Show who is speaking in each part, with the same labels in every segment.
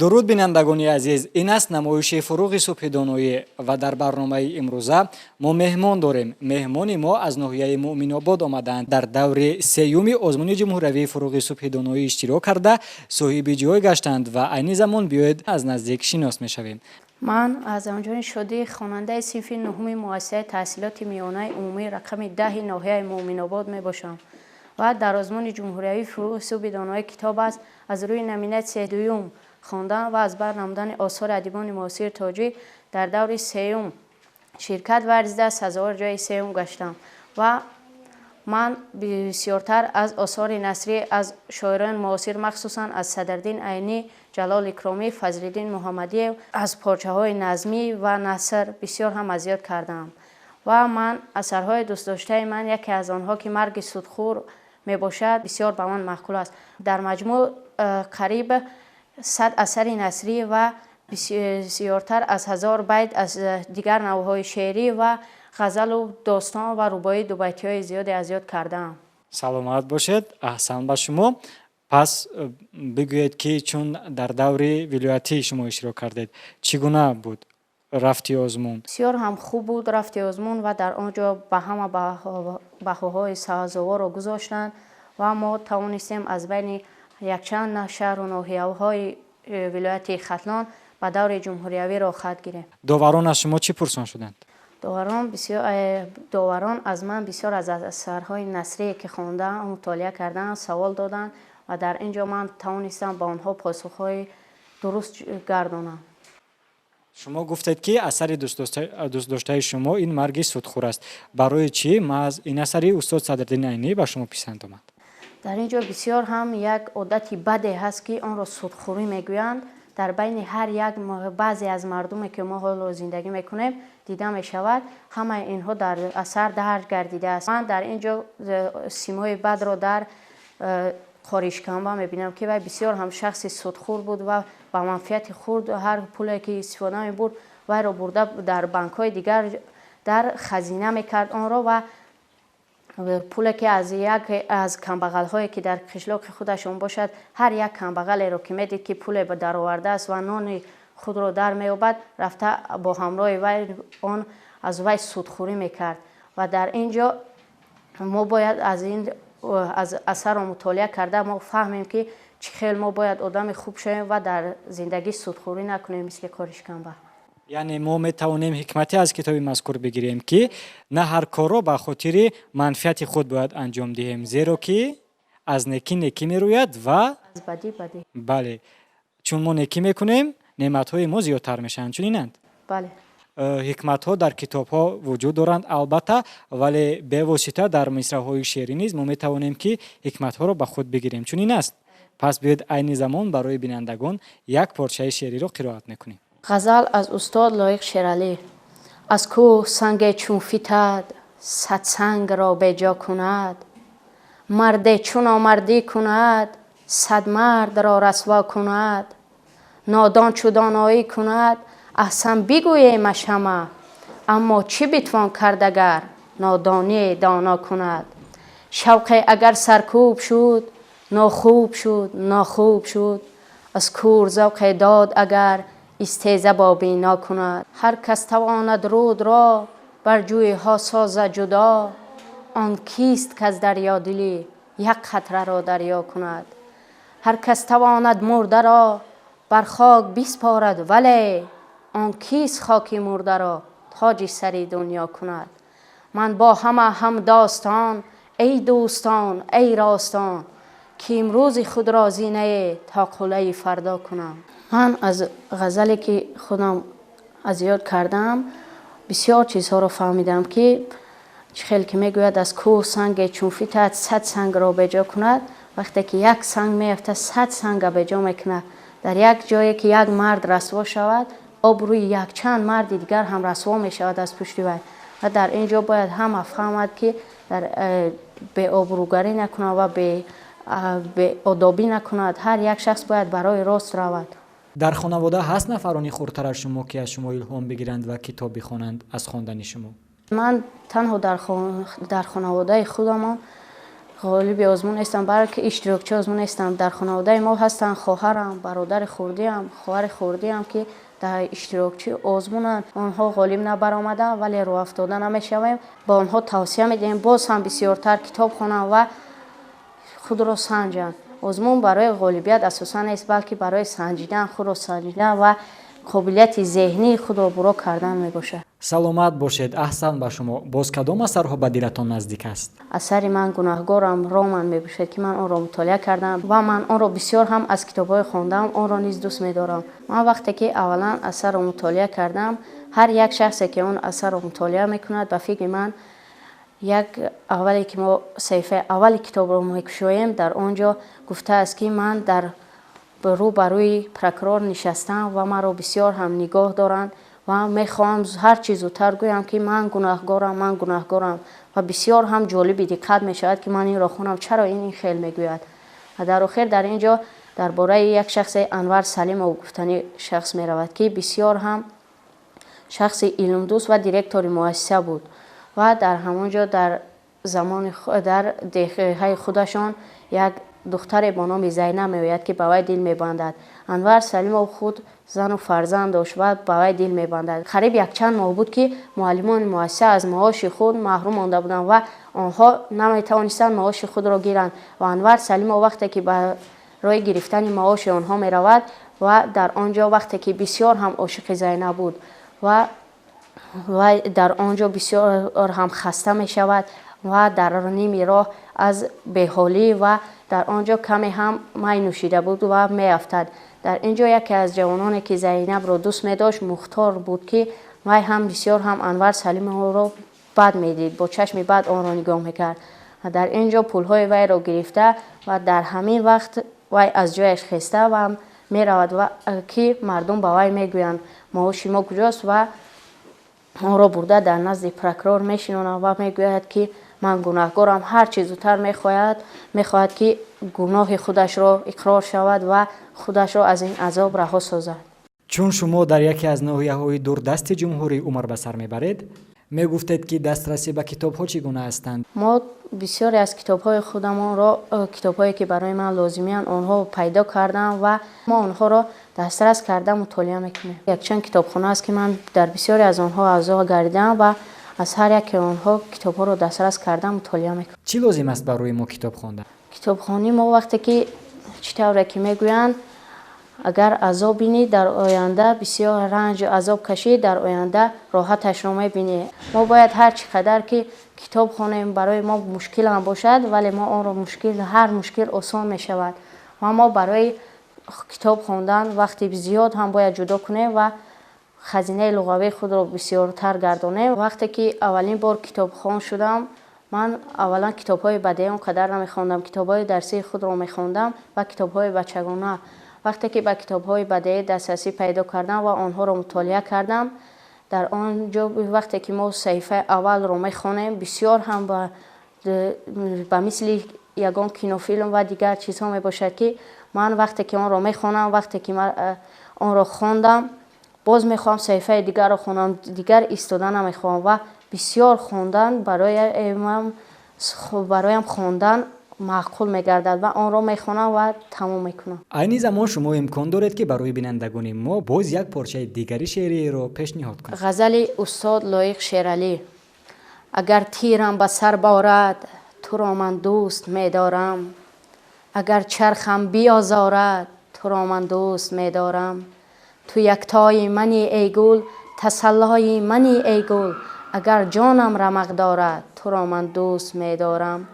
Speaker 1: Дуруд, бинандагони азиз! Ин аст намоиши «Фуруғи субҳи доноӣ» ва дар барномаи имрӯза мо меҳмон дорем. Меҳмони мо аз ноҳияи Муъминобод омадаанд, дар даври сеюми озмуни ҷумҳуриявии «Фуруғи субҳи доноӣ» иштирок карда, соҳиби ҷой гаштанд ва айни замон биёед, аз наздик шинос мешавем.
Speaker 2: Ман Аъзамҷони Шодӣ, хонандаи синфи нуҳуми муассисаи таҳсилоти миёнаи умумии рақами 10-и ноҳияи Муъминобод мебошам ва дар озмуни ҷумҳуриявии «Фуруғи субҳи доноӣ» китоб аст аз рӯи номинатсияи дуюм, хондан ва аз бар намудани осори адибони муосири тоҷик, дар даври сеюм ширкат варзида, сазовори ҷои сеюм гаштам. Ва ман бисёртар аз осори насрӣ аз шоирони муосир, махсусан аз Садриддин Айнӣ, Ҷалол Икромӣ, Фазлиддин Муҳаммадиев, аз порчаҳои назмӣ ва наср бисёр ҳам аз ёд кардам. Ва ман асарҳои дӯстдоштаи ман, яке аз онҳо, ки «Марги судхӯр» мебошад, бисёр ба ман маъқул аст. Дар маҷмӯъ қариб 100 асари насрӣ ва бисёртар аз 1000 байт аз дигар навъҳои шеърӣ ва ғазалу достон ва рубоӣ, дубайтиҳои зиёде аз ёд кардаам.
Speaker 1: Саломат бошед, аҳсан ба шумо. Пас бигӯед, ки чун дар даври вилоятӣ шумо иштирок кардед, чӣ гуна буд рафти озмун?
Speaker 2: Бисёр ҳам хуб буд рафти озмун ва дар он ҷо ба ҳама баҳоҳои сазоворо гузоштанд ва мо тавонистем аз байни якчанд шаҳру ноҳияҳои вилояти Хатлон ба даври ҷумҳуриявӣ роҳхат гирем.
Speaker 1: Доварон аз шумо чӣ пурсон шуданд?
Speaker 2: Доварон аз ман бисёр аз асарҳои насрие, ки хондаам, мутолиа кардаам, савол доданд ва дар ин ҷо ман тавонистам ба онҳо посухҳои дуруст гардонам.
Speaker 1: Шумо гуфтед, ки асари дӯстдоштаи шумо ин «Марги судхӯр» аст. Барои чӣ маҳз ин асари устод Садриддини Айнӣ ба шумо писанд омад?
Speaker 2: Дар ин ҷо бисёр ҳам як одати баде ҳаст, ки онро судхӯрӣ мегӯянд. Дар байни ҳар як баъзе аз мардуме, ки мо ҳоло зиндагӣ мекунем, дида мешавад. Ҳамаи инҳо дар асар дарҷ гардидааст. Ман дар ин ҷо симои бадро дар Қоришканба мебинам, ки вай бисёр ҳам шахси судхӯр буд ва ба манфиати худ ҳар пуле, ки истифода мебурд, вайро бурда дар банкҳои дигар дар хазина мекард онро ва пуле, ки аз як аз камбағалҳое, ки дар қишлоқи худашон бошад, ҳар як камбағалеро, ки медид, ки пуле даровардааст ва нони худро дар меёбад, рафта бо ҳамроҳи вай он аз вай судхӯрӣ мекард. Ва дар ин ҷо мо бояд аз ин аз асарро мутолиа карда, мо фаҳмем, ки чӣ хел мо бояд одами хуб шавем ва дар зиндагӣ судхӯрӣ накунем, мисли Қоришканба.
Speaker 1: Яъне мо метавонем ҳикмате аз китоби мазкур бигирем, ки на ҳар корро ба хотири манфиати худ бояд анҷом диҳем, зеро ки аз некӣ некӣ мерӯяд ва
Speaker 2: аз бадӣ бадӣ.
Speaker 1: Бале, чун мо некӣ мекунем, неъматҳои мо зиёдтар мешаванд, чунинанд?
Speaker 2: Бале.
Speaker 1: Ҳикматҳо дар китобҳо вуҷуд доранд, албатта, вале бевосита дар мисраҳои шеърӣ низ мо метавонем, ки ҳикматҳоро ба худ бигирем, чунин аст? Пас биёед, айни замон барои бинандагон як порчаи шеъриро қироат мекунем.
Speaker 2: Ғазал аз устод Лоиқ Шералӣ. Аз кӯҳ санге чун фитад, 100 сангро беҷо кунад. Марде чу номардӣ кунад, 100 мардро расво кунад. Нодон чу доноӣ кунад, аҳсан бигӯемаш ҳама, аммо чӣ битвон кард, агар нодоние доно кунад? Шавқе агар саркӯб шуд, нохуб шуд, нохуб шуд. Аз кӯр завқе дод агар, истеза бо бино кунад. Ҳар кас тавонад рудро бар ҷӯйҳо созад ҷудо, он кист, каз дарёдилӣ як қатраро дарё кунад? Ҳар кас тавонад мурдаро бар хок биспорад, вале он кист, хоки мурдаро тоҷи сари дунё кунад? Ман бо ҳама ҳамдостон, эй дӯстон, эй ростон, ки имрӯзи худро зинае то қуллаи фардо кунам. Ман аз ғазале, ки худам аз ёд кардам, бисёр чизҳоро фаҳмидам, ки чӣ хел ки мегӯяд: аз кӯҳ санге чун фитад, 100 сангро беҷо кунад. Вақте ки як санг меафтад, 100 санга беҷо мекунад. Дар як ҷое, ки як мард расво шавад, обрӯи якчанд марди дигар ҳам расво мешавад аз пушти вай. Ва дар ин ҷо бояд ҳама фаҳмад, ки дар беобрӯгарӣ накунад ва беодобӣ накунад. Ҳар як шахс бояд барои рост равад.
Speaker 1: Дар хонавода ҳаст нафарони хурдтар аз шумо, ки аз шумо илҳом бигиранд ва китоб бихонанд аз хондани шумо?
Speaker 2: Ман танҳо дар хонаводаи худамон Ғолиби озмун нестам, балки иштирокчии озмун нестам. Дар хонаводаи мо ҳастанд хоҳарам, бародари хурдиам, хоҳари хурдиам, ки дар иштирокчии озмунанд. Онҳо ғолиб набаромаданд, вале рӯҳафтода намешавем. Ба онҳо тавсия медиҳем, боз ҳам бисёртар китоб хонанд ва худро санҷанд. Озмун барои ғолибият асосан нест, балки барои санҷидан, худро санҷидан ва қобилияти зеҳнии худро буро кардан мебошад.
Speaker 1: Саломат бошед, аҳсан ба шумо. Боз кадом асарҳо ба дилатон наздик аст?
Speaker 2: Асари «Ман гунаҳгорам» роман мебошад, ки ман онро мутолиа кардам ва ман онро бисёр ҳам аз китобҳои хондам онро низ дӯст медорам. Ман вақте ки аввалан асарро мутолиа кардам, ҳар як шахсе ки он асарро мутолиа мекунад, ба фикри ман, як аввале ки мо саҳифаи аввали китобро мекушоем, дар он ҷо гуфтааст, ки ман дар рӯ ба рӯи прокурор нишастам ва маро бисёр ҳам нигоҳ доранд ва мехоҳам ҳарчи зудтар гӯям, ки ман гунаҳгорам, ман гунаҳгорам. Ва бисёр ҳам ҷолиби диққат мешавад, ки ман инро хонам, чаро ин хел мегӯяд. Ва дар охир дар ин ҷо дар бораи як шахсе, Анвар Салимов гуфтани шахс меравад, ки бисёр ҳам шахси илмдӯст ва директори муассиса буд ва дар ҳамон ҷо дар замони дар деҳаи худашон як духтаре бо номи Зайнаб меояд, ки ба вай дил мебандад. Анвар Салимов худ зану фарзанд дошт ва ба вай дил мебандад. Қариб якчанд моҳ буд, ки муаллимони муассиса аз маоши худ маҳрум монда буданд ва онҳо наметавонистанд маоши худро гиранд. Ва Анвар Салимов вақте ки ба роҳи гирифтани маоши онҳо меравад ва дар он ҷо вақте ки бисёр ҳам ошиқи Зайнаб буд ва вай дар он ҷо бисёр ҳам хаста мешавад ва дар ними роҳ аз беҳолӣ ва дар он ҷо каме ҳам май нӯшида буд ва меафтад. Дар ин ҷо яке аз ҷавононе, ки Зайнабро дӯст медошт, Мухтор буд, ки вай ҳам бисёр ҳам Анвар Салимовро бад медид, бо чашми бад онро нигоҳ мекард ва дар ин ҷо пулҳои вайро гирифта ва дар ҳамин вақт вай аз ҷояш хеста ва меравад ва ки мардум ба вай мегӯянд, маоши мо куҷост, ва онро бурда дар назди прокурор мешинонад ва мегӯяд, ки ман гунаҳгорам. Ҳарчи зудтар мехоҳад, ки гуноҳи худашро иқрор шавад ва худашро аз ин азоб раҳо созад.
Speaker 1: Чун шумо дар яке аз ноҳияҳои дурдасти ҷумҳурӣ умр ба сар мебаред, мегуфтед, ки дастрасӣ ба китобҳо чӣ гуна ҳастанд?
Speaker 2: Мо бисёре аз китобҳои худамонро, китобҳое ки барои ман лозимиянд, онҳо пайдо кардам ва мо онҳоро дастрас карда мутолиа мекунем. Якчанд китобхона аст, ки ман дар бисёре аз онҳо аъзо гардидам ва аз ҳар яке онҳо китобҳоро дастрас карда мутолиа мекунем.
Speaker 1: Чӣ лозим аст барои мо китоб хондан?
Speaker 2: Китобхонӣ мо вақте ки, чӣ тавре ки мегӯянд, агар азоб бинӣ, дар оянда бисёр ранҷу азоб кашӣ, дар оянда роҳаташро мебинӣ. Мо бояд ҳар чӣ қадар ки китоб хонем, барои мо мушкил ҳам бошад, вале мо онро мушкил, ҳар мушкил осон мешавад. Ва мо барои китоб хондан вақти зиёд ҳам бояд ҷудо кунем ва хазинаи луғавии худро бисёртар гардонем. Вақте ки аввалин бор китобхон шудам, ман аввалан китобҳои бадеӣ он қадар намехондам, китобҳои дарсии худро мехондам ва китобҳои бачагона. Вақте ки ба китобҳои бадеӣ дастрасӣ пайдо кардам ва онҳоро мутолиа кардам, дар он ҷо вақте ки мо саҳифаи аввалро мехонем, бисёр ҳам ба мисли ягон кинофилм ва дигар чизҳо мебошад, ки ман вақте ки онро мехонам, вақте ки ман онро хондам, боз мехоҳам саҳифаи дигарро хонам, дигар истода намехоҳам. Ва бисёр хондан бароям хондан маъқул мегардад ва онро мехонам ва тамом мекунам.
Speaker 1: Айни замон шумо имкон доред, ки барои бинандагони мо боз як порчаи дигари шеъриеро пешниҳод кунед.
Speaker 2: Ғазали устод Лоиқ Шералӣ. Агар тирам ба сар борад, туро ман дӯст медорам. Агар чархам биозорад, туро ман дӯст медорам. Ту яктои мани, эй гул, тасаллои мани, эй гул. Агар ҷонам рамақ дорад, туро ман дӯст медорам.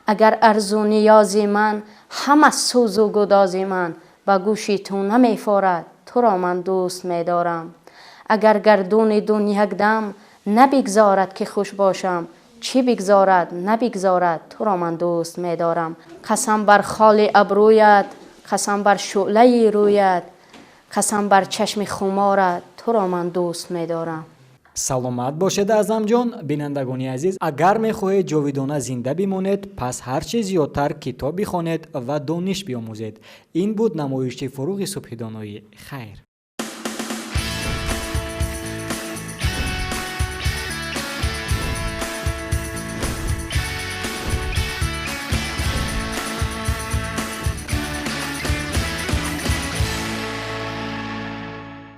Speaker 2: Агар арзу ниёзи ман, ҳама сӯзу гудози ман ба гӯши ту намефорад, туро ман дӯст медорам. Агар гардуни дун якдам набигзорад, ки хуш бошам, чӣ бигзорад, набигзорад, туро ман дӯст медорам. Қасам бар холи абрӯят, қасам бар шӯълаи рӯят, қасам бар чашми хуморат, туро ман дӯст медорам.
Speaker 1: Саломат бошед, Аъзамҷон. Бинандагони азиз, агар мехоҳед ҷовидона зинда бимонед, пас ҳар чӣ зиёдтар китоб бихонед ва дониш биомӯзед. Ин буд намоиши «Фуруғи субҳи доноӣ». Хайр.